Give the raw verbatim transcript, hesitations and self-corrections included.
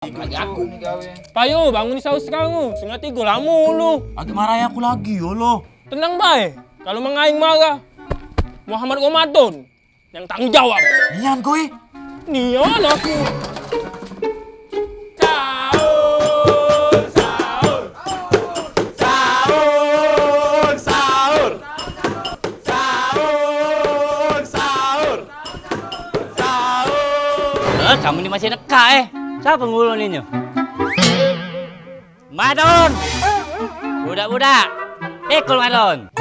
Lagi aku. Payo, bangun sahur sekarang tu. Setengah tiga lamo lu. Lagi marahi aku lagi, yo lo. Tenang bae. Kalau mang aing marah, Muhammad Ramadan yang tanggung jawab. Nian kowe. Nian aku. Sahur, sahur. Sahur, sahur. Sahur, sahur. Sahur. Eh, kamu ni masih nekak, eh. Siapa ngulu ni nyo? Madon. Budak-budak. Ekol Madon.